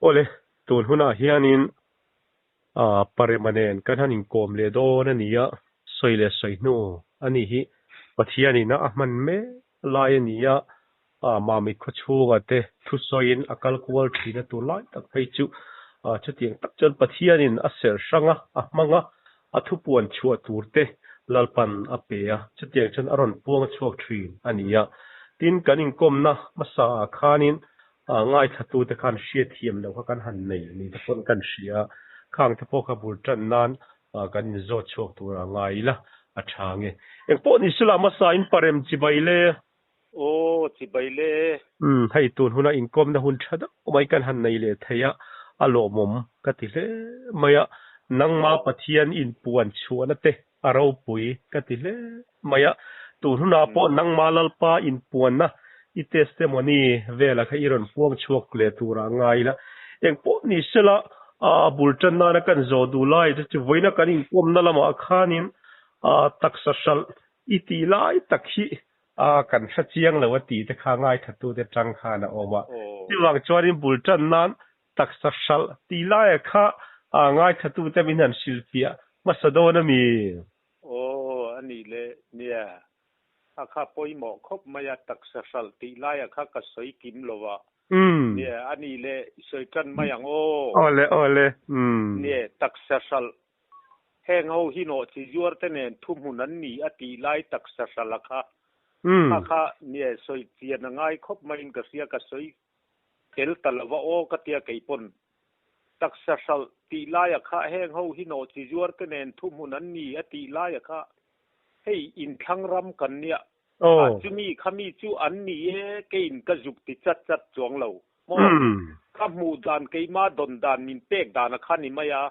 Awle, tun hunah hianin Parema nen kan han inkawm leh dawn a ni a, sawi leh sawi hnu a nih hi. Pathianin a hman mek lai a ni a, Mami khawchhunga te thusawiin a kal kual thin a, tun lai tak phei chu chutiang tak chuan Pathianin a serh hrang a, a hmang a, a thupuan chhuah tur te Lalpan a pe a, chutiang chuan a rawn puang chhuak thin a ni a. Tin, kan inkawmna hmasa ah khanin ngaithlatute khan hriatthiam loh kha kan han nei ni te pawn kan hria a, khang te pawh kha bul tan nan kan inzawt chhuak tur a ngai ila a tha nge. Engpawh ni sela hmasa in parem chibai le. Aw chibai le. Umm hei tun huna inkawmna hun tha deuh mai kan han nei leh thei a, a lawmawm ka ti hle mai a, nangma Pathian inpuan chhuahna te a ropui ka ti hle mai a, tun hunah pawh nangma Lalpa inpuanna i testimony vela kha i rawn puang chhuak leh turah ngai ila, engpawh ni sela a bul tan nana kan zawh duh lai te chu vawiina kan inkawmna lamah khanin taksa hralh i tih lai tak hi kan hre chiang lo a tih te kha ngaithlatute tang khan a awm a, chuvang chuanin bul tan nan Taksa hralh tih laia kha ngaithlatute min han hrilhfiah hmasa dawn a mi? Aw, a nih leh nia. A kha pawimawh khawp mai a, taksa hralh tih laia kha ka sawi kim lo a. Nia, a nih leh i sawi tan mai ang aw. Aw le, aw le, umm. Nia, taksa hralh heng ho hi nawh chi zuar te nen thuhmun an ni a tih lai taksa hralh a kha. Kha kha nia, sawi chian a ngai khawp maiin ka hria, ka sawi Tel ta lova aw ka tia kei pawn. Taksa hralh tih laia kha heng ho hi nawh chi zuar te nen thuhmun an ni a tih laia kha hei inthlang ram kan nia ah chumi kha mi chu an ni e keiin ka zuk ti chat chat chuang lo maw ka hmuh dan keima dawn dan min pek dan a kha ni mai a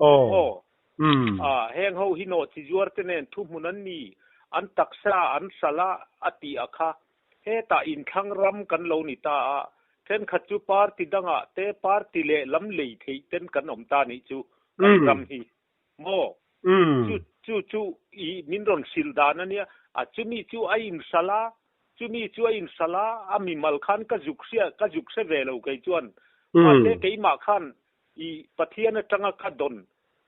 aw ah heng ho hi nawh chi zuar te nen thuhmun an ni an taksa an hralh a a tih a kha Hetah inthlang ram kan lo ni ta a, thenkhat chu party dangah te party leh lam lei theih ten kan awm ta nih chu kan ram hi maw? Chu chu chu i min rawn hrilh dan a nia, a chumi chu a inhralh a, chumi chu a inhralh a, a mimal khan ka zuk hria ka zuk hre ve lo kei chuan, mahse keimah khan i Pathian atanga ka dawn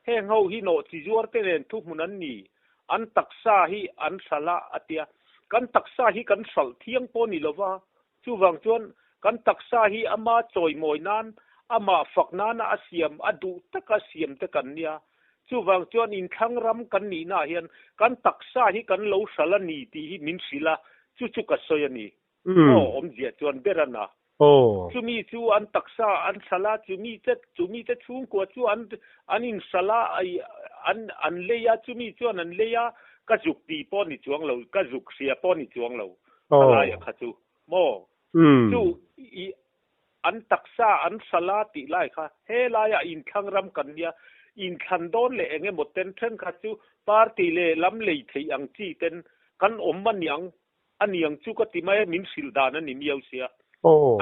Heng ho hi nawh chi zuar te nen thuhmun an ni. An taksa hi an hralh a, a ti a. Kan taksa hi kan hralh thiang pawh ni lova, chuvang chuan kan taksa hi ama chawimawi nan, amah fak nana a siam, a duh taka siam te kan nia. Chuvang chuan inthlang ram kan nihnaah hian kan taksa hi kan lo hralh a ni tih hi min hrilh a, chu chu ka sawi a ni. Aw, awmzia chuan ber a na. Chumi chu an taksa an hralh a, chumi te, chumi te chhungkua chu an, an inhralh a, ai, an, an lei a, chumi chuan an lei a, ka zuk ti pawh ni chuang lo, ka zuk hria pawh ni chuang lo, khalaia kha chu maw? Chu i, an taksa an hralh a tih lai kha, he laiah inthlang ram kan nia, inthlan dawn leh eng emaw ten thenkhat chu party leh lam lei theih ang chi ten kan awm a niang A niang chu ka ti mai a, min hrilh dan a ni miau sia.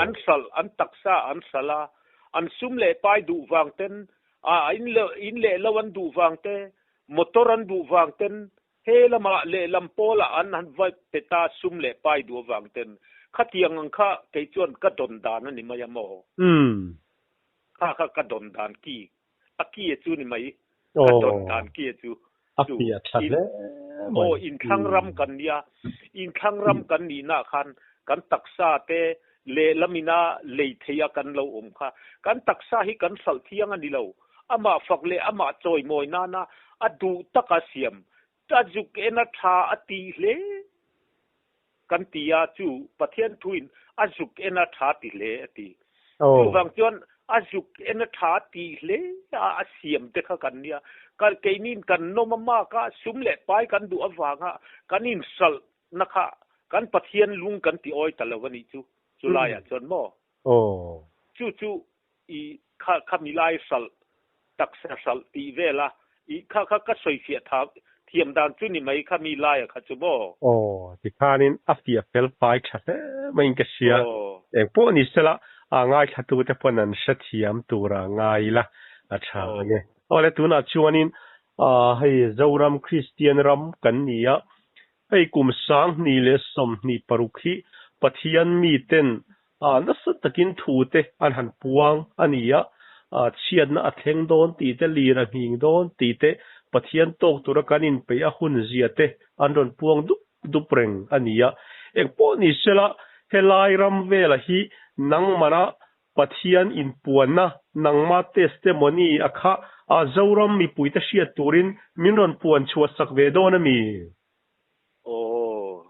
An hralh, an taksa an hralh a, an sum leh pai duh vang ten, a in leh in leh lo an duh vang te, motor an duh vang ten, he lamah lehlam pawlah an han va pe ta sum leh pai duh avang ten. Khatiang ang kha kei chuan ka dawn dan a ni mai a maw? Kha kha ka dawn dan ki A ki a chu ni mai. Ka dawn dan ki a chu. A ki a tha hle mai. Aw, inthlang ram kan nia. Inthlang ram kan nihna khan kan taksa te lehlamina lei theia kan lo awm kha. Kan taksa hi kan hralh thiang a ni lo. Amah fak leh amah chawimawi nana a duh taka siam. A zuk en a tha a tih hle kan ti a, chu Pathian thuin a zuk en a tha ti hle a ti. Chuvang chuan a zuk en a tha ti hle a, a siam te kha kan nia. Keiniin kan nawm a mak a, sum leh pai kan duh avanga kan inhralh na kha kan Pathian lung kan ti awi ta lo a nih chu, chu laiah chuan maw? Chu chu i kha kha milai hralh taksa hralh tih vel a, i kha kha ka sawi fiah tha thiam dan chu ni mai kha mi laia kha chu maw? Aw, tikhanin a fiah fel fai tha hle maiin ka hria. Eng pawh ni sela, a ngaithlatute pawn an hrethiam tura ngai ila a tha ang e. Aw le, tunah chuanin hei Zoram Kristian ram kan ni a, hei kum 2026 hi Pathian miten. Nasa takin thu te an han puang a ni a, chhiatna a thleng dawn tih te, lir a nghing dawn tih te, Pathian tawk tura kan inpeih a hun zia te an rawn puang dup dup reng a ni a. Engpawh ni sela, helai ram vela hi nangmana Pathian inpuanna, nangma testimony a kha Zoram mipuite hriat turin min rawn puan chhuah sak ve dawn a mi? Aw,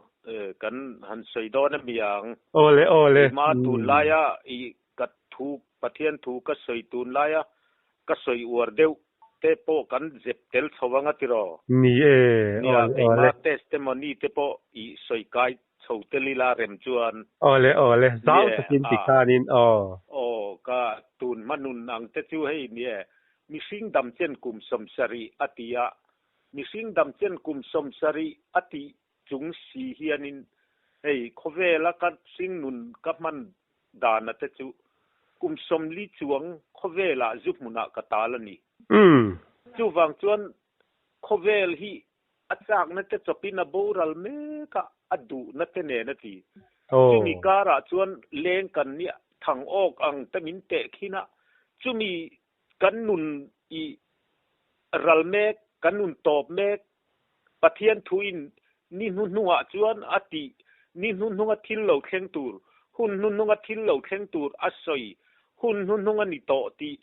kan han sawi dawn a mi ang. Awle, awle. Keimah tunlaia i ka thu, Pathian thu ka sawi tunlaia ka sawi uar deuh te pawh kan zep tel chho ang a tiraw? Ni e, Nia, awle, awle. keimah testimony te pawh i sawi kai chho tel ila rem chuan. Awle, awle. Zau Nie, takin a. tikhanin, aw. Aw, ka tun hmanun ang te chu hei nie, mihring dam chen kum 70 a ti a, Mihring dam chen kum 70 a tih chung si hianin hei khawvela ka hringnun ka hman dana te chu kum 40 chuang khawvelah zu hmunah ka tal a ni. Chuvang chuan khawvel hi a chakna te chawpin a boral mek a, a duhna te nen a ti. Chumi karah chuan leng kan nia thang awk ang te min teh khin a, chumi kan nun i ral mek, kan nun tawp mek, Pathian thuin ni hnuhnungah chuan a tih, ni hnuhnunga thil lo thleng tur, hun hnuhnunga thil lo thleng tur a sawi, hun hnuhnung a ni tawh tih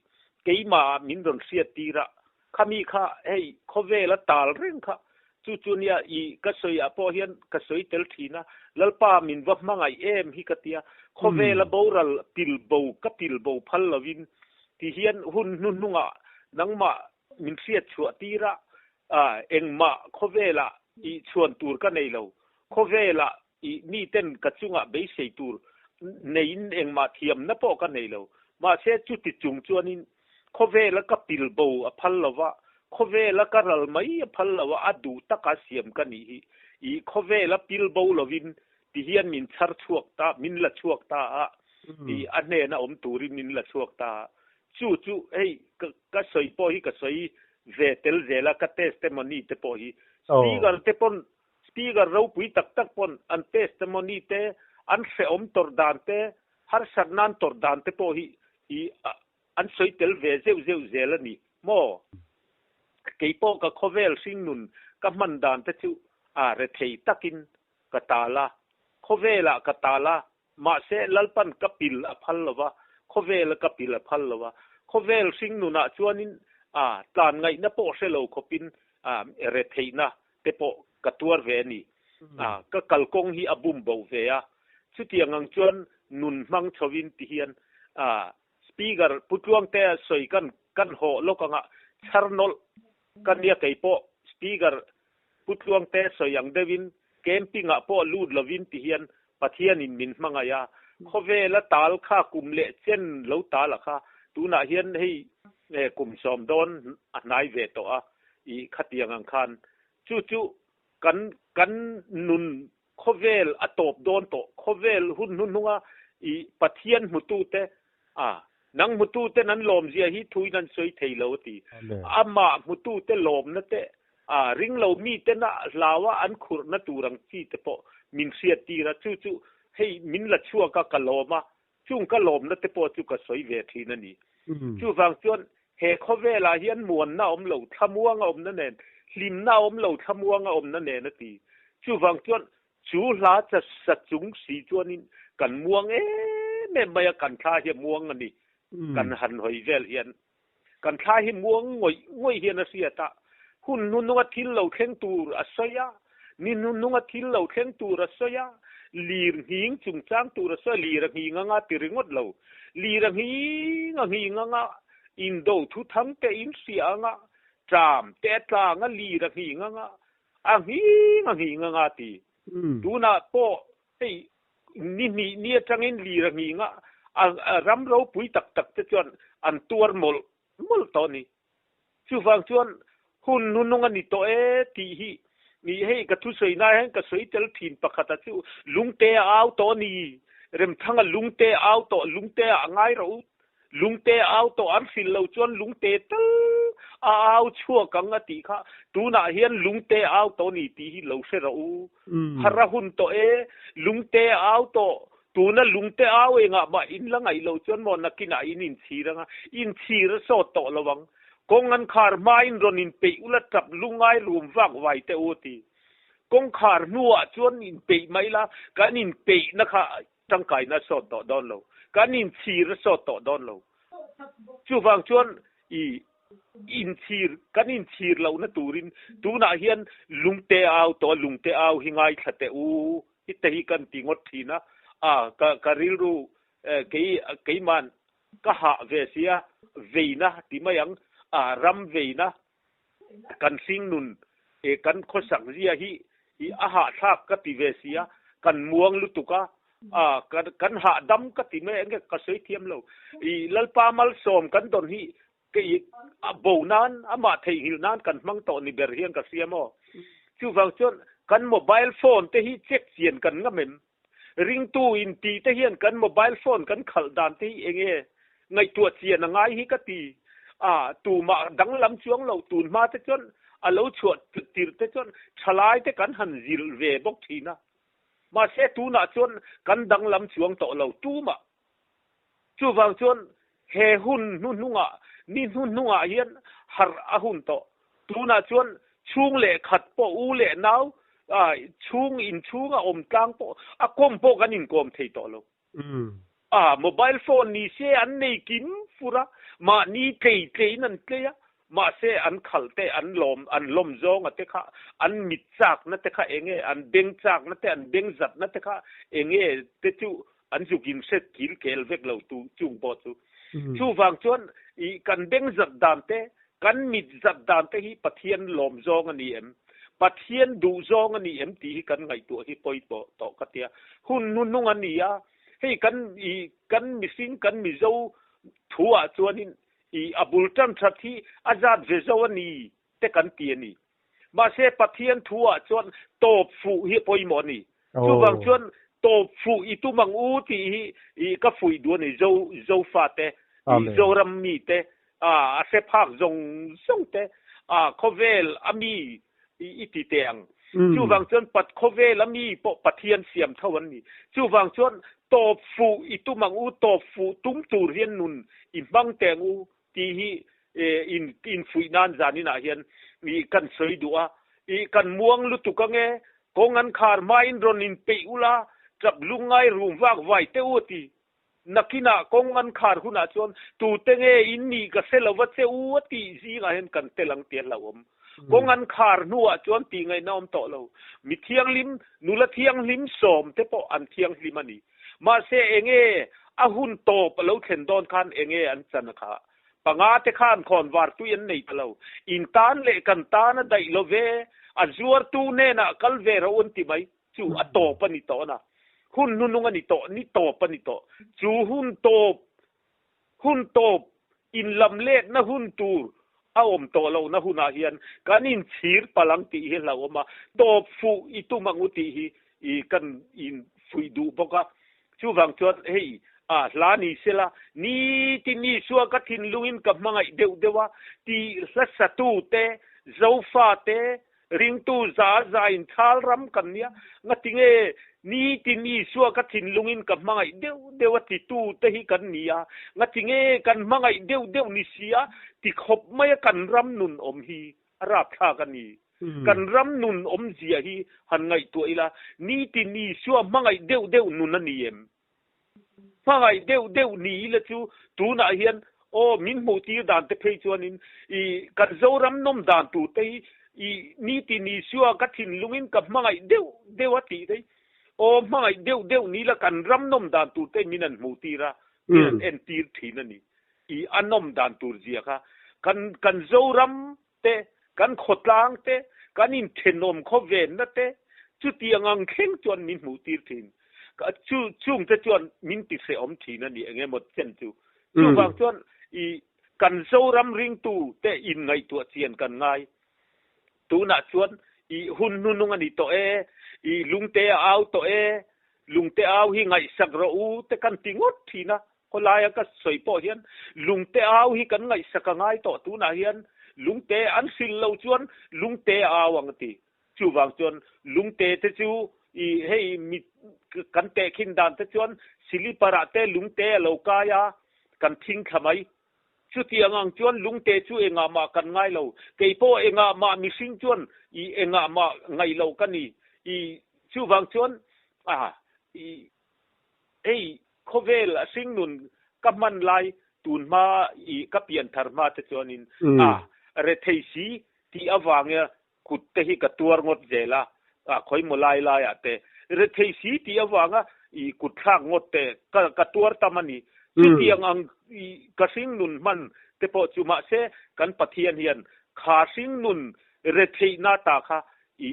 keimahah min rawn hriat tir a, khami kha hei khawvela tal reng kha chu chu nia i ka sawi ah pawh hian ka sawi tel thin a, Lalpa min va hmangaih em hi ka tia, khawvela boral pil bo ka pil bo phal lovin ti hian hun hnuhnungah nangmah min hriat chhuah tir a, engmah khawvelah i chhuan tur ka nei lo, khawvelah i miten ka chungah beisei tur neiin engmah thiamna pawh ka nei lo, mahse chuti chung chuanin khawvela ka pil bo a phal lo va, khawvela ka ral mai a phal lo a, a duh taka siam ka nih hi, i khawvela pil bo lovin ti hian min chhar chhuak ta, min la chhuak ta a, i a hnena awm turin min la chhuak ta a. Chu chu hei ka ka sawi pawh hi ka sawi ve tel zel a, ka testimony te pawh hi. Speaker te pawn, speaker ropui tak tak pawn an testimony te, an hrehawm tawrh dan te, harsat nan tawrh dan te pawh hi i an sawi tel ve zeuh zeuh zel a ni maw? Kei pawh ka khawvel hringnun ka hman dan te chu a rethei takin ka tal a, khawvelah ka tal a, mahse Lalpan ka pil a phal lo va, khawvela ka pil a phal lo va, khawvel hringnunah chuanin a tlan ngaihna pawh hre lo khawpin a retheihna te pawh ka tuar ve a ni. A ka kalkawng hi a bum bo ve a, chutiang ang chuan nun hmang chhovin ti hian a Speaker Pu Tluangtea sawi kan kan haw lawk anga chhar nawlh ka nia kei pawh Speaker Pu Tluangtea sawi ang deuhin camping ah pawh lut lovin ti hian Pathianin min hmangaih a, khawvela tal kha kum leh chen lo tal a kha tunah hian hei kum 10 dawn a hnai ve tawh a i khatiang ang khan chu chu kan kan nun khawvel a tawp dawn tawh, khawvel hun hnuhnunga i Pathian hmutute a nang hmutute nan lawmzia hi thuin an sawi thei lo a ti. Amah hmutute lawmna te a ring lo mite na hlaua an khurhna tur ang chi te pawh min hriat tir a, chu chu hei min la chhuak a ka lawm a, chung ka lawmna te pawh chu ka sawi ve thin a ni. Chuvang chuan he khawvelah hian muanna a awm lo, thlamuang a awmna nen, hlimna a awm lo, thlamuang a awmna nen a ti. Chuvang chuan chu hla cha sa chung si chuanin kan muang em em mai a, kan thla hi a muang a ni. Kan han hawi vel hian kan thla hi muang ngawih ngawih hian a hriat a, hun hnuhnunga thil lo thleng tur a sawi a, ni hnuhnunga thil lo thleng tur a sawi a, lir nghing chungchang tur a sawi a, lir a nghing anga ti ringawt lo, lir a nghing a nghing anga indo thu thang te in hria anga, ṭam te a tlang a, lir a nghing anga, a nghing a nghing anga ti. Tunah pawh hei ni hnih ni atangin lir a nghing a, a ram ropui tak tak te chuan an tuar mawlh mawlh tawh a ni. Chuvang chuan hun hnuhnung a ni tawh e tih hi ni hei ka thusawi nai hian ka sawi tel thin pakhat a chu lungte a au tawh a ni. Remthanga lungte a au tawh, lungte ah a ngai rawh u. Lungte a au tawh an hrilh lo chuan lungte tal a au chhuak ang a tih kha tunah hian lungte a au tawh a ni tih hi lo hre rawh u. Har a hun tawh e, lungte a au tawh. Tuna lungte au engah mah in la ngaih loh chuan maw nakinah in inchhir anga, inchhir a sawt tawh lo ang. Kawng an khar hmain rawn inpeih ula tap lungai rum vak vai teh u a ti. Kawngkhar hnuah chuan inpeih mai la, kan inpeihna kha tangkaina a sawt tawh dawn lo. Kan inchhir a sawt tawh dawn lo. Chuvang chuan i inchhir, kan inchhir lohna turin tunah hian lungte au tawh a, lungte au hi ngaithla teh u hi te hi kan ti ngawt thin a, a ka ka rilru kei keiman ka hah ve sia veina ti mai ang, a ram veina kan hringnun e kan khawsak zia hi i a hahthlak ka ti ve sia, kan muang lutuk a, a kan kan hahdam ka ti mai enge ka sawi thiam lo, i Lalpa malsawm kan dawn hi kei a bo nan amah theihnghilh nan kan hmang tawh ni ber hian ka hria maw? Chuvang chuan kan mobile phone te hi check chian kan ngam em? Ringtu in tih te hian kan mobile phone kan khalh dan te hi enge ngaihtuah chian a ngai hi ka ti. A tumah danglam chuang lo tun hma te chuan a lo chhuah tirh te chuan thalai te kan han zilh ve bawk thin a. Mahse tunah chuan kan danglam chuang tawh lo tumah. Chuvang chuan he hun hnuhnungah, ni hnuhnungah hian harh a hun tawh. Tunah chuan chhung leh khat pawh, u leh nau, chhung inchhunga awm tlang pawh, a kawm pawh kan inkawm thei tawh lo. A mobile phone ni se an nei kim fur a, mahni tlei tleiin an tlei a, mahse an khalh te, an lawm, an lawm zawnga te kha, an mit chakna te kha enge, an beng chakna te, an beng zatna te kha enge te chu An zuk in hret kil kel vek lo tu chung pawh chu. Chuvang chuan i kan beng zat dan te, kan mit zat dan te hi Pathian lawm zawng a ni em? Pathian duh zawng a ni em tih hi kan ngaihtuah hi pawi pawh tawh ka tia. Hun hnuhnung a ni a, hei kan i kan mihring kan Mizo thu ah chuanin i a bul tan that hi a zat ve zo a ni te kan ti a ni. Mahse Pathian thu ah chuan tawp fuh hi a pawimawh a ni. Chuvang chuan tawp fuh i tum ang u tih hi i ka fuih duh a ni. Zo Zofa te, i Zoram mi te, a a hre phak zawng zawng te, a khawvel a mi i i ti teh ang. Chuvang chuan Pat khawvel a mi pawh Pathian siam tho an ni. Chuvang chuan tawp fuh i tum ang u, tawp fuh tum tur hian nun i hmang teh ang u tih hi in infuih nan zaninah hian i kan sawi duh a, i kan muang lutuk ange, kawng an khar hmain rawn inpeih ula, tap lungngai rum vak vai teh u a ti. Nakinah kawng an khar hunah chuan tute nge in nih ka hre lova che u a tih zingah hian kan tel ang tih a hlauhawm. Kawng an khar hnuah chuan tih ngaihna awm tawh lo. Mi thianghlim, nula thianghlim sawm te pawh an thianghlim a ni. Mahse enge a hun tawp a lo thlen dawn khan enge an chan a kha? Panga te khan khawn var tui an nei ta lo. In tan leh kan tan a daih lo ve, a zuartu hnenah kal ve rawh u an ti mai. Chu a tawp a ni tawh na. Hun hnunung a ni tawh, ni tawp a ni tawh. Chu hun tawp, hun tawp inlam letna hun tur a awm tawh lohna hunah hian kan inchhir palh ang tih hi hlauhawm a, tawp fuh i tum ang u tih hi i kan infuih duh bawk a. Chuvang chuan hei a hla ni sela, nitin Isua ka thinlungin ka hmangaih deuh deuh a tih hla satute, Zofate, Ringtu za za in thal ram kan nia, ngatinge nitin Isua ka thinlungin ka hmangaih deuh deuh a titu te hi kan ni a, ngatinge kan hmangaih deuh deuh ni si a ti khawp mai a kan ram nun awm hi a rapthlak a ni. Kan ram nun awmzia hi han ngaihtuah ila, nitin Isua hmangaih deuh deuh nun a ni em? Hmangaih deuh deuh ni ila chu tunah hian aw min hmuh tir dan te phei chuanin i kan Zoram nawm dan tur te hi i nitin Isua ka thinlungin ka hmangaih deuh deuh a tih thei. Aw hmangaih deuh deuh ni ila kan ram nawm dan tur te min an hmuh tir a, min an en tir thin a ni. I a nawm dan tur zia kha kan kan Zoram te, kan khawtlang te, kan inthenawm khawvenna te, chutiang ang thleng chuan min hmuh tir thin. Chu chung te chuan min ti hrehawm thin a ni eng emaw chen chu. Chuvang chuan i kan Zoram ringtu te inngaihtuah chian kan ngai. Tunah chuan i hun hnunung a ni tawh e, i lungte a au tawh e, lungte au hi ngaihsak rawh u te kan ti ngawt thin a. Khawlaia ka sawi pawh hian lungte au hi kan ngaihsak a ngai tawh tunah hian lungte an hrilh loh chuan lungte a au ang a ti. Chuvang chuan lungte te chu I hei mi kan tehkhin dan te chuan silipar ah te lungte a lo kai a, kan thing thla mai. Chutiang ang chuan lungte chu engah mah kan ngai lo. Kei pawh engah mah mihring chuan i engah mah ngaih loh ka ni. I chuvang chuan a i hei khawvel a hringnun ka hman lai tun hma i ka pianthar hma te chuanin a rethei si tih avanga kut te hi ka tuar ngawt zel a, ah khawimaw lai lai ah te rethei si tih avanga i kut thlak ngawt te ka ka tuar tam a ni. Chutiang ang i ka hringnun hman te pawh chu mahse kan Pathian hian kha hringnun retheihna ta kha i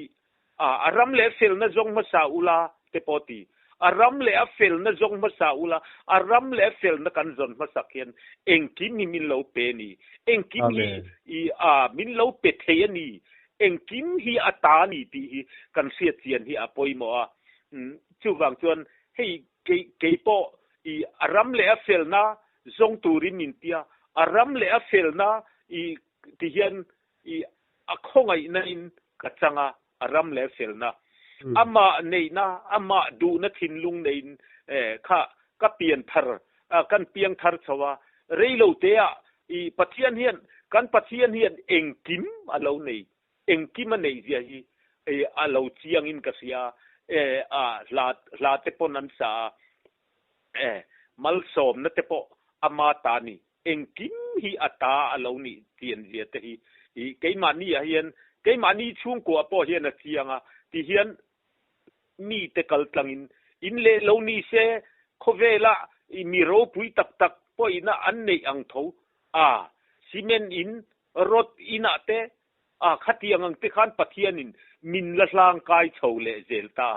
ah a ram leh felna zawng hmasa ula te pawh ti. A ram leh a felna zawng hmasa ula, a ram leh a felna kan zawn hmasak hian engkim hi min lo pe a ni. Engkim hi i a min lo pe thei a ni. Engkim hi a ta a ni tih hi kan hriat chian hi a pawimawh a. Chuvang chuan hei kei kei pawh i a ram leh a felna zawng turin min tia, a ram leh a felna i ti hian i a khawngaihna in ka chang a, a ram leh felna, amah neihna, amah duhna thinlung neiin kha ka pian thar, kan piang thar chho a, rei lo te ah i Pathian hian, kan Pathian hian engkim a lo nei, engkim a neih zia hi a lo chiang in ka hria, a hla hla te pawn an sa a, malsawmna te pawh ama ta ni. Engkim hi a ta a lo nih tian zia te hi i keimahni ah hian keimahni chhungkua pawh hian a chiang a ti hian mi te kal tlang in in leh lo ni se khawvela i mi ropui tak tak pawhin a an neih ang tho a cement in rod in ah te a khatiang ang te khan Pathian in min la hlang kai chho leh zel ta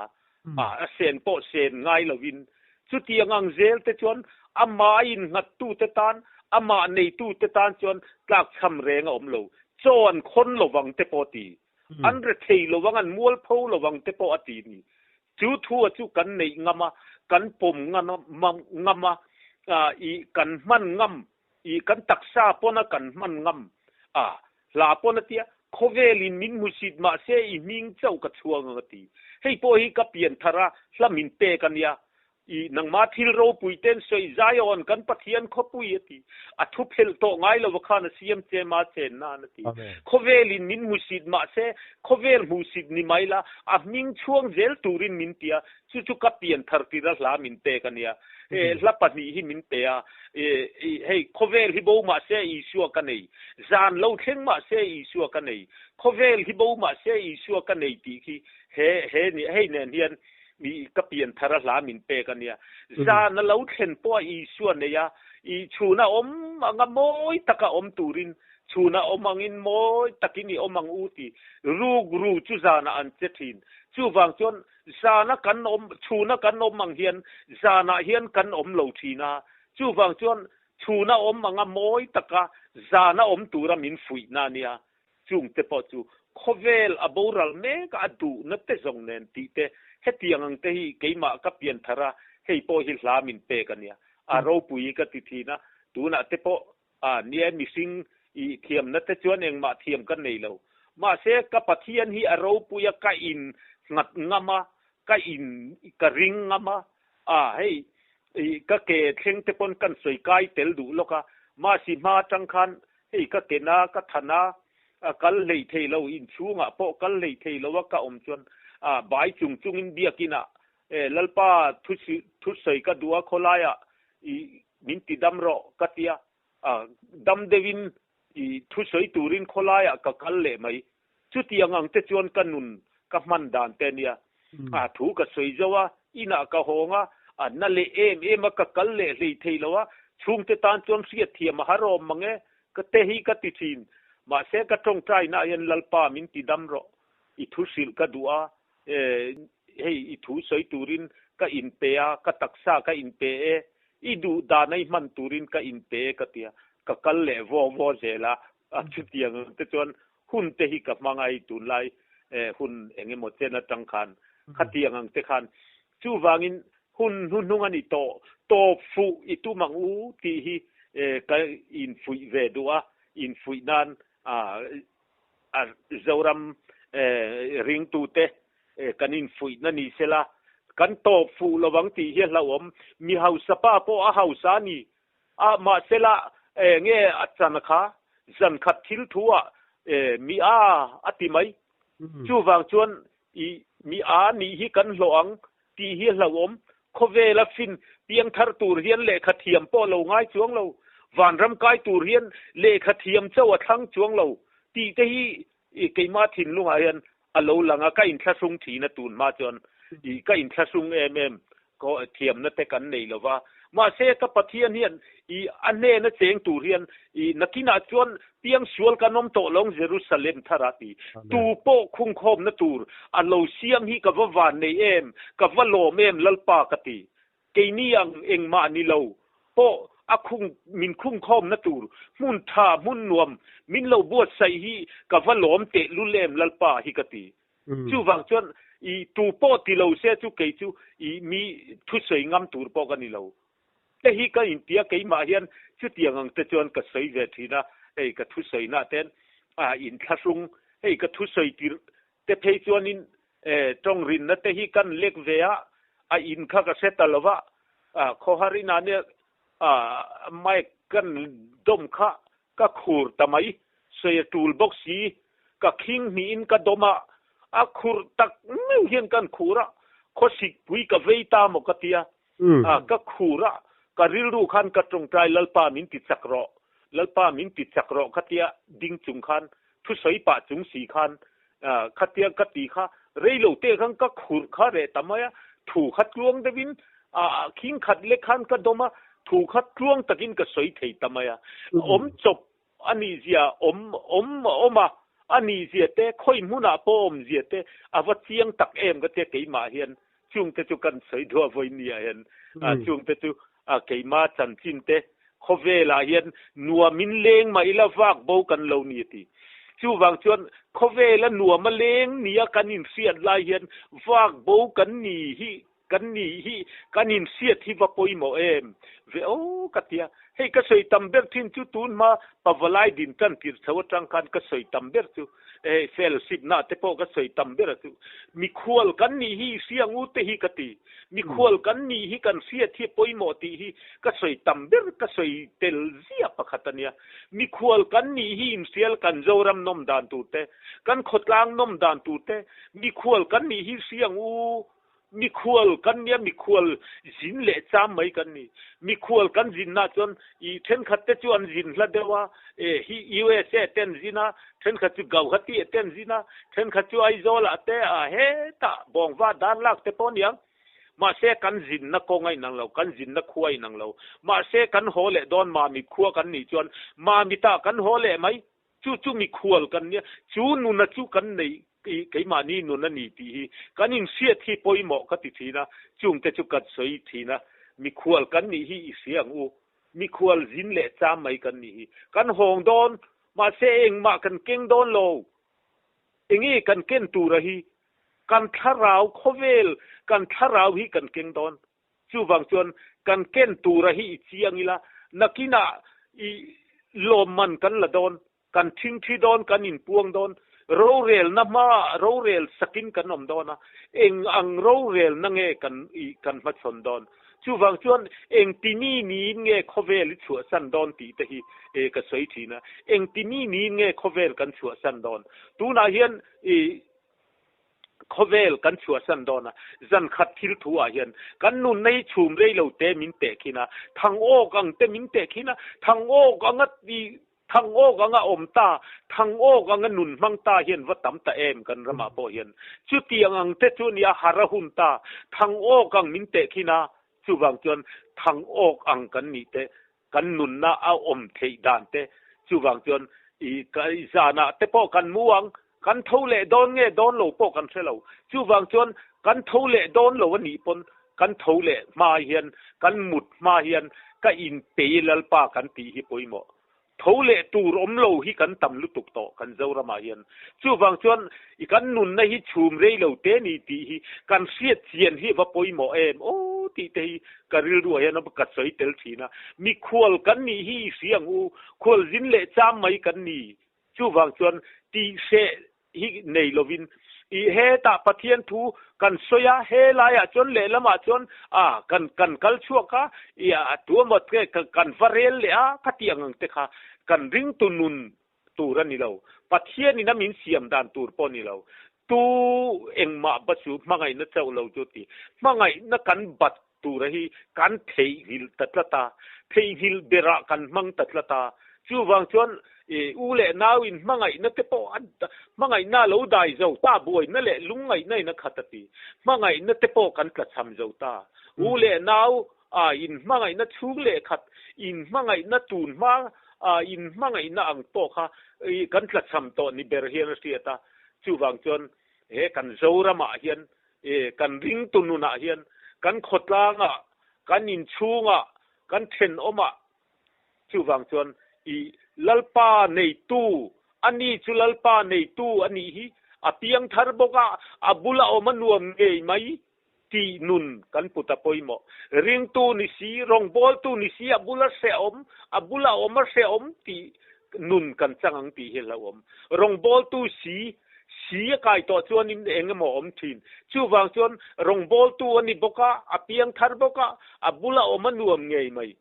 a, a sen pawh sen ngai lo in chutiang ang zel te chuan amah in nghat tu te tan amah nei tu te tan chuan tlak chham reng a awm lo chaw an khawn lo vang te pawh a ti an re thei lo vang an mual pho lo vang te pawh a ti ni chu thu a chu kan neih ngam a kan pawm ngam a i kan hman ngam I kan taksa pawna kan hman ngam a, hla pawn a tia, khawvelin min hmusit mahse i hming chauh ka chhuang ang a ti. Hei pawh hi ka pian thar a, hla min pek a nia. I nangmah thil ropui ten sawi Zion kan Pathian khawpui a ti. A thu phelh tawh ngai lova khan a siam che ma chen nan a ti. Khawvelin min hmusit mahse khawvel hmuhsit ni mai la, a hming chhuang zel turin min ti a, Chu chu ka pian thar tira hla min pek a nia. Hla pahnih hi min pe a, hei khawvel hi bo mah se Isua ka nei, zan lo thleng mah se Isua ka nei, khawvel hi bo mah se Isua ka nei tih khi he he hei nen hian ka pian thara hla min pek a nia. Zan a lo thlen pawh a Isua nei a, i chhuna awm anga mawi taka awm turin chhuna awm angin mawi takin i awm ang u ti rukru chu zanah an che thin. Chuvang chuan Zana kan awm, chhuna kan awm ang hian zanah hian kan awm lo thin a, chuvang chuan chhuna awm anga mawi taka zana awm tura min fuihna a nia. Chungte pawh chu khawvel a boral mek a, a duhna te zawng nen tih te, hetiang ang te hi keimah ka pian thar a, hei pawh hi hla min pek a nia. A ropui ka ti thin a, tunah te pawh A, nia mihring i thiamna te chuan engmah thiam ka nei lo. Mahse, ka Pathian hi a ropui a, ka in nghat ngam a, ka in ka ring ngam a. A, hei i ka ke thleng te pawn kan sawi kai tel duh lawk a. Mahse hma atang khan hei ka ken a, ka than a, a kal hlei thei lo, inchhungah pawh kal hlei thei lo a ka awm chuan a, bai chung chungin biakinah e Lalpa thu thusawi ka duh a, khawlaiah i Min ti dam rawh ka tia, a dam deuhin i thusawi turin khawlaiah ka kal leh mai. Chutiang ang te chuan ka nun ka hman dan te ania. A thu ka sawi zo a, inah ka hawng a, a na leh em em a, ka kal leh hlei thei lo a, chhungte tan chuan hriatthiam a har awm mang e, ka te hi ka ti thin. Mahse ka tawngtainaah hian Lalpa min ti dam rawh, i thu hrilh ka duh a, Hei i thu sawi turin ka inpe a, ka taksa ka inpe e, i duh dana i hman turin ka inpe e ka ti a, ka kal leh vaw vaw zel a, a chutiang ang te chuan hun te hi ka hmang a, hei tunlai hun eng emaw chen atang khan khatiang ang te khan chuvangin hun hnuhnung a ni tawh, tawp fuh i tum ang u tih hi ka infuih ve duh a, infuih nan a Zoram ringtute Kan infuihna ni sela, kan tawp fuh lovang tih hi a hlauhawm. Mi hausa pa pawh a hausa a ni a, mahsela nge a chan kha zan khat thil thu ah mi a a ti mai. Chuvang chuan i mi a nih hi kan hlawh ang tih hi a hlauhawm. Khawvela fin piangthar tur hian lehkha thiam pawh lo ngai chuang lo, vanram kai tur hian lehkha thiam chauh a thlang chuang lo tih te hi I keimah thinlungah hian a lo lang a, ka inthlahrung thin a tun hma chuan i ka inthlahrung em em ko thiamna te kan nei lo va. Mahse ka Pathian hian i a hnena cheng tur hian i nakinah chuan piangsual kan awm tawh lo ang Jerusalem thar ah ti. Tu pawh khungkhawmna tur a lo siam hi ka va van nei em, ka va lawm em Lalpa ka ti. Keini ang engmah ni lo pawh a khung min khungkhawmna tur hmun tha hmun nuam min lo buatsaih hi ka va lawm teh lul em Lalpa hi ka ti. Chuvang chuan i tu pawh ti lo se chu kei chu i mi thusawi ngam tur pawh ka ni lo. Te hi ka intia keimah hian chutiang ang te chuan ka sawi ve thin a, hei ka thusawi nah ten a inthlahrung hei ka thusawi tirh te phei chuanin tawng rinna te hi kan lek ve a, a in kha ka hre ta lo va, khawhar inah nia mic kan dawm kha ka khur ta mai, sawi a tul bawk si, ka khing hnihin ka dawm a, a khur tak meuh hian kan khur a, khawsikpui ka vei ta maw ka tia, ka khur a, ka rilru khan ka tawngtai Lalpa min ti chak rawh, Lalpa min ti chak rawh ka tia ding chung khan thusawi pah chung si khan Khatia ka ti kha rei lo te khan ka khurh kha reh ta mai a, thu kha tluang deuhin khing khat lek khan ka dawm a, thu kha tluang takin ka sawi thei ta mai a. Awm chawp a nih zia awm awm awm a, a nih zia te khawi hmunah pawh awm zia te a va chiang tak em ka tia keimah hian chungte chu kan sawi duah vawi nia hian chungte chu keimah chanchin te khawvelah hian nuamin leng mah ila vak bo kan lo ni a ti. Chuvang chuan khawvela nuama leng nia kan inhriat lai hian vak bo kan ni hi kan ni hi kan inhriat hi va pawimawh em ve aw ka tia. Hei ka sawi tam ber thin chu tun hma Pavalai din tan tir chho atang khan ka sawi tam ber chu Hei fellowship na te pawh ka sawi tam ber a chu. Mikhual kan nih hi i hria ngu te hi ka ti. Mikhual kan nih hi kan hriat hi pawimawh tih hi ka sawi tam ber ka sawi tel zia pakhat a nia. Mikhual kan nih hi inhrial kan Zoram nawm dan tur te, kan khawtlang nawm dan tur te, mikhual kan nih hi hria ngu. Mikhual kan nia, mikhual zin leh cham mai kan ni. Mikhual kan zinna chuan i thenkhat te chu an zin hla deuh a, e hi USA te an zin a, thenkhat chu Gauhati te an zin a, thenkhat chu Aizawl ah te a hetah Bawngva Darlak te pawh aniang. Mahse kan zinna kawng a inang lo, kan zinna khua a inang lo. Mahse kan haw leh dawn Mamit khua kan nih chuan Mamit ah kan haw leh mai. Chu chu mikhual kan nia, chu nuna chu kan neih keimahni nun a ni tih hi kan inhriat hi pawimawh ka ti thin a, chungte chu kan sawi thin a, mikhual kan nih hi i hria ang u, mikhual zin leh cham mai kan nih hi, kan hawng dawn, mahse engmah kan keng dawn lo, enge kan ken tura hi, kan thlarau khawvel kan thlarau hi kan keng dawn. Chuvang chuan kan ken tura hi i chiang ila, nakinah i lawmman kan la dawn, kan thingthi dawn, kan inpuang dawn, rorelna hmaah rorel sakin kan awm dawn a, eng ang rorelna nge kan i kan hmachhawn dawn? Chuvang chuan engtini niin nge khawvel i chhuahsan dawn tih te hi e ka sawi thin a, engtini niin nge khawvel kan chhuahsan dawn? Tunah hian i Khawvel kan chhuahsan dawn a, zan khat thil thu ah hian kan nunna hi chhum rei lo te min teh khin a, thang awk ang te min teh khin a, thang awk anga i thang awk anga awm ta, thang awk anga nun hmang ta hian va tam ta em kan ramah pawh hian. Chutiang ang te chu nia har a hun ta, thang awk ang min teh khin a, chuvang chuan thang awk ang kan nih te kan nunna a awm theih dan te chuvang chuan i zanah te pawh kan mu ang, kan tho leh dawn nge dawn lo pawh kan hre lo. Chuvang chuan kan tho leh dawn lo a nih pawn kan tho leh hma hian kan mut hma hian ka inpei Lalpa kan tih hi pawimawh. Tho leh tur awm lo hi kan tam lutuk tawh kan Zoramah hian. Chuvang chuan i kan nunna hi chhum rei lo te ni tih hi kan hriat chian hi va pawimawh em aw tih te hi ka rilruah hian ka sawi tel thin a. Mikhual kan nih hi i hria ang u, khualzin leh cham mai kan ni. Chuvang chuan tih hreh hi nei lovin I hetah Pathian thu kan sawi a, he laiah chuan lehlamah chuan a kan kan kal chhuak a, i a tu emaw te kan va rel leh a, khati ang ang te kha kan ringtu nun tur a ni lo. Pathianin a min siam dan tur pawh a ni lo. Tu engmah ba chu hmangaihna chauh lo chu ti. Hmangaihna kan bat tura hi kan theihnghilh ta tlat a, theihnghilh berah kan hmang ta tlat a. Chuvang chuan u leh nau in hmangaihna te pawh a hmangaihna a lo dai zo ta, buaina leh lungngaihna in a khat a ti. Hmangaihna te pawh kan tlachham zo ta. U leh nau a in hmangaihna chhung leh khat, in hmangaihna tun hma a in hmangaihna ang pawh kha kan tlachham tawh ni ber hian a hriat a. Chuvang chuan he kan Zoramah hian E, kan ringtu nunah hian kan khawtlangah, kan inchhungah, kan thenawmah chuvang chuan i Lalpa neitu, ani chu Lalpa neitu a nih hi, a piangthar bawk a, a bula awm a nuam ngei mai tih nun kan put a pawimawh. Ringtu ni si, rawngbawltu ni si a bula hrehawm, a bula awm a hrehawm tih nun kan chang ang tih hi hlauhawm. Rawngbawltu si, Si a kai tawh chuanin eng emaw a awm thin. Chuvang chuan rawngbawltu a ni bawk a, a piang thar bawk a, a bula awm a nuam ngei mai.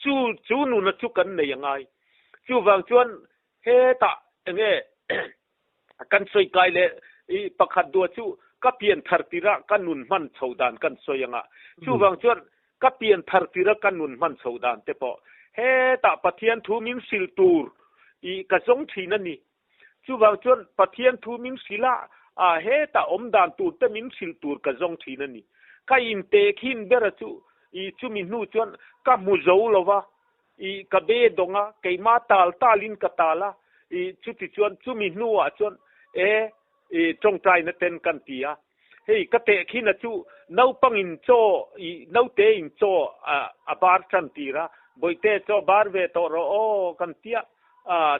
Chu chu nuna chu kan nei a ngai. Chuvang chuan hetah enge kan sawi kai leh i pakhat dua chu ka pian thar tirah ka nun hman chho dan kan sawi ang a. Chuvang chuan ka pian thar tira ka nun hman chho dan te pawh hetah Pathian thu min hrilh tur i ka zawng thin a ni. Chuvang chuan Pathian thu min hrilh a, a hetah awm dan tur te min hrilh tur ka zawng thin a ni. Ka inte khin bera chu i chumi hnu chuan ka hmu zo lo va, i ka be dawng a, keimah tal talin ka tal a, i chuti chuan chumi hnuah chuan e i tawngtaina ten kan ti a. Hei ka teh khin a chu naupangin chaw i naute in chaw a bar tan tir a, bawihte chaw bar ve tawh rawh aw kan tia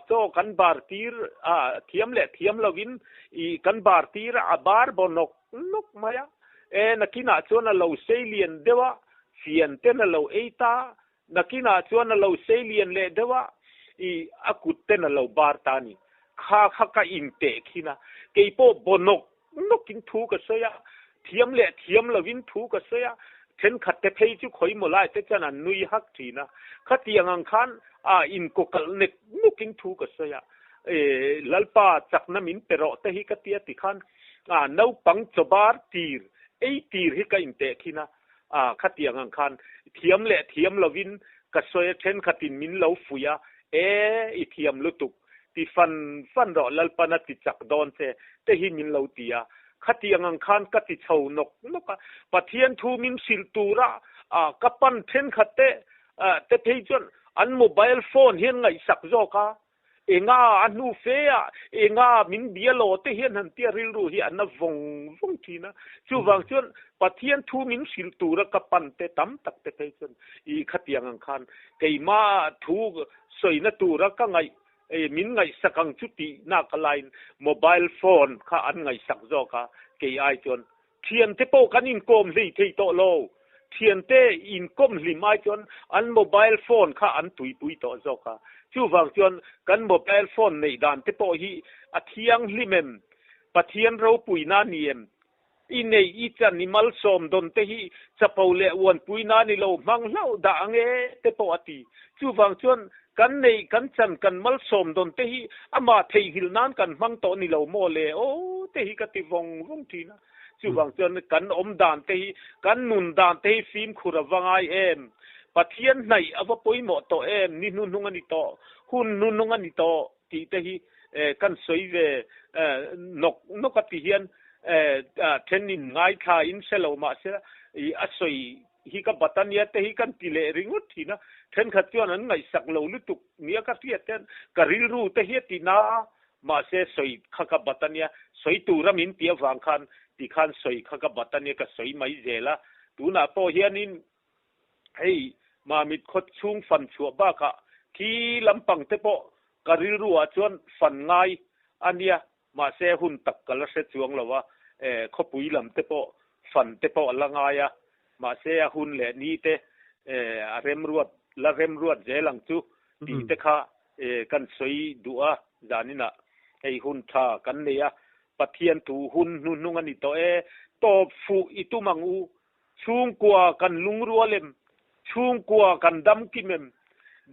chaw kan bar tir a thiam leh thiam lovin i kan bar tir a, a bar baw nawk nawk mai a, e nakinah chuan a lo sei lian deuh a, fian ten a lo ei ta, Nakinah chuan a lo sei lian leh deuh a, i a kut ten a lo bar ta a ni. Kha kha ka inteh khin a, kei pawh baw nawk nawkin thu ka sawi a, thiam leh thiam lovin thu ka sawi a, thenkhat te phei chu khawi maw lai te chuan an nui hak thin a. Khatiang ang khan a inkawkalh nek nukin thu ka sawi a, e Lalpa chakna min pe rawh te hi ka tia tikhan a naupang chaw bar tir ei tir hi ka inteh khin a, A, khatiang ang khan thiam leh thiam lovin ka sawi a, thenkhatin min lo fuih a, E, i thiam lutuk, ti fan fan rawh, Lalpan a ti chak dawn che, te hi min lo ti a. Khatiang ang khan ka ti chho nawk nawk a, Pathian thu min hrilh tura a, ka pan thenkhat te, te phei chuan an mobile phone hian ngaihsak zawk a, Enga a hnu fe a, enga min bia lo te hian han tia rilru hi a na vawng vawng thin a. Chuvang chuan Pathian thu min hrilh tura ka pan te tam tak te phei chuan i khatiang ang khan keimah thu sawina tura ka ngaih min ngaihsak ang chu tih nak alaiin mobile phone kha an ngaihsak zawk a, kei ai chuan Thiante pawh kan inkawm hlei thei tawh lo. Thiante inkawm hlim ai chuan an mobile phone kha an tuipui tawh zawk a. Chuvang chuan kan mobile phone neih dan te pawh hi a thianghlim em? Pathian ropuina a ni em? I neih i chan i malsawm dawn te hi chapo leh uanpuina a ni lo, hmang hlauh dah ang e te pawh a ti. Chuvang chuan kan neih kan chan kan malsawm dawn te hi amah theihnghilh nan kan hmang tawh ni lo maw le aw te hi ka ti vawng vawng thin a. Chuvang chuan kan awm dan te hi kan nun dan te hi fimkhur a va ngai em? Pathian hnaih a va pawimawh tawh em? Ni hnuhnung a ni tawh, hun hnuhnung a ni tawh tih te hi kan sawi ve nawk nawk a ti hian then in ngaithla in hre lo mahse a sawi hi ka bat a nia te hi kan ti leh ringawt thin a, thenkhat chuan an ngaihsak lo lutuk nia ka hriat hian ka rilru te hi a ti na a, mahse sawi kha ka bat a nia, sawi tura min ti avang khan ti khan sawi kha ka bat a nia ka sawi mai zel a, tunah pawh hianin hei Mamit khaw chhung fan chhuah bakah khi lampang te pawh ka rilru ah chuan fan ngai a nia Mahse hun tak ka la hre chuang lo a, khawpui lam te pawh fan te pawh a la ngai a, mahse a hun leh ni te a remruat la remruat zel ang chu tih te kha kan sawi duh a, zaninah hei hun tha kan nei a. Pathian thu hun hnuhnung a ni tawh e. Tawp fuh i tum ang u. Chhungkua kan lungrual em? Chhungkua kan damkim em?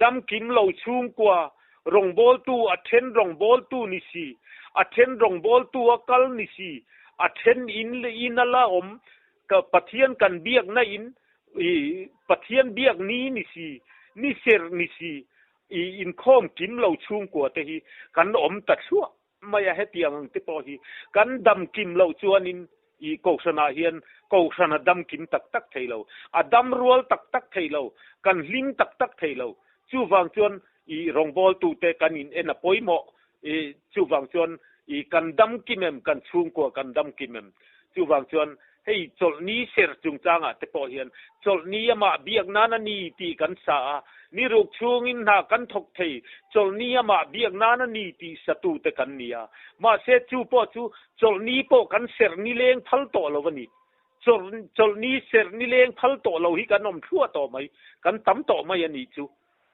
Damkim lo chhungkua, rawngbawltu a then rawngbawltu ni si, a then rawngbawltu a kal ni si, a then in leh in a la awm, ka Pathian kan biakna in, i Pathian biak ni ni si, ni serh ni si, i inkhawm kim lo chhungkua te hi kan awm ta thluah mai a, hetiang ang te pawh hi kan dam kim loh chuanin i Kohhranah hian Kohhran a dam kim tak tak thei lo, a dam rual tak tak thei lo, kan hlim tak tak thei lo. Chuvang chuan i rawngbawltute kan in en a pawimawh. I chuvang chuan i kan dam kim em, kan chhungkua kan dam kim em. Chuvang chuan hei chawlhni ser chungchangah te pawh hian chawlhni amah biak nan a ni tih kan sa a, ni ruk chhungin hna kan thawk thei, chawlhni amah biak nan a ni tih satute kan ni a. Mahse chu pawh chu chawlhni pawh kan serh nileng phal tawh lo a ni. Chawlhni serh nileng phal tawh lo hi kan awm thluah tawh mai, kan tam tawh mai a nih chu.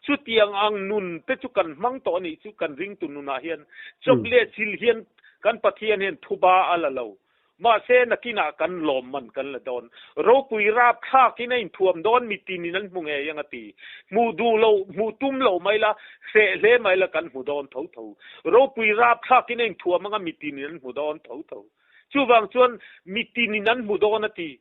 Chutiang ang nun te chu kan hmang tawh a nih chu kan ringtu nunah hian chawp leh chil hian kan Pathian hian thuba a la lo. Mahse nakinah kan lawm man kan la dawn. Ropui rap thlakin a inthuam dawn mitin in an hmu ngei ang a ti. Hmuh duh lo, hmuh tum lo mai la, hreh hle mai la kan hmu dawn tho tho. Ropui rap thlakin a inthuam anga mitin in an hmu dawn tho tho. Chuvang chuan mitin in an hmu dawn a ti.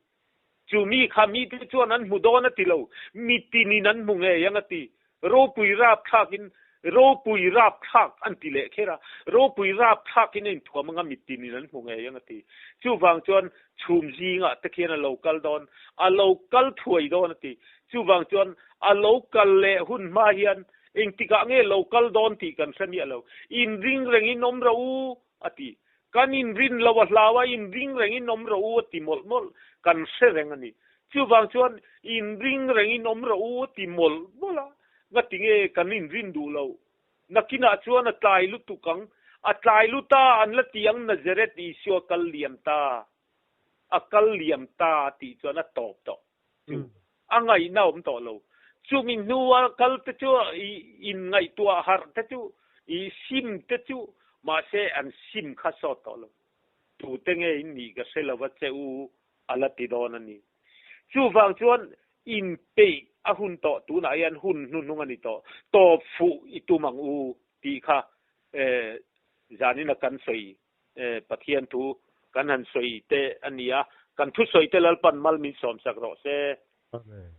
Chu mi kha mite chuan an hmu dawn a ti lo, mitinin an hmu ngei ang a ti. Ropui rapthlakin ropui rapthlak an ti leh kher a, ropui rapthlakin a inthuam anga mitinin an hmu ngei ang a ti. Chuvang chuan chhum zingah te khian a lo kal dawn, a lo kal thuai dawn a ti. Chuvang chuan a lo kal leh hun hma hian engtikah nge lo kal dawn tih kan hre miah lo. Inring rengin awm rawh u a ti. Kan inrin lo a hlau a, inring rengin awm rawh u a ti mawlh mawlh, kan hre reng a ni. Chuvang chuan inring rengin awm rawh u a ti mawlh mawlh a, ngati nge kan inrin duh loh? Nakinah chuan a tlai lutuk ang, a tlai lut a, an la ti ang Nazareth Isua kal liam ta, a kal liam ta a tih chuan a tawp tawh. Chu a ngaihna awm tawh lo. Chumi hnua kal te chu i inngaihtuah harh te chu, i sim te chu mahse an sim kha sawt tawh lo. Tute nge in nih ka hre lova che u a la ti dawn a ni. Chuvang chuan inpeih a hun tawh tunah hian hun hnuhnung a ni tawh. Tawp fuh i tum ang u tih kha zanin a kan sawi Pathian thu kan han sawi te a ni a, kan thusawi te Lalpan mal min sawmsak rawh se. Amen.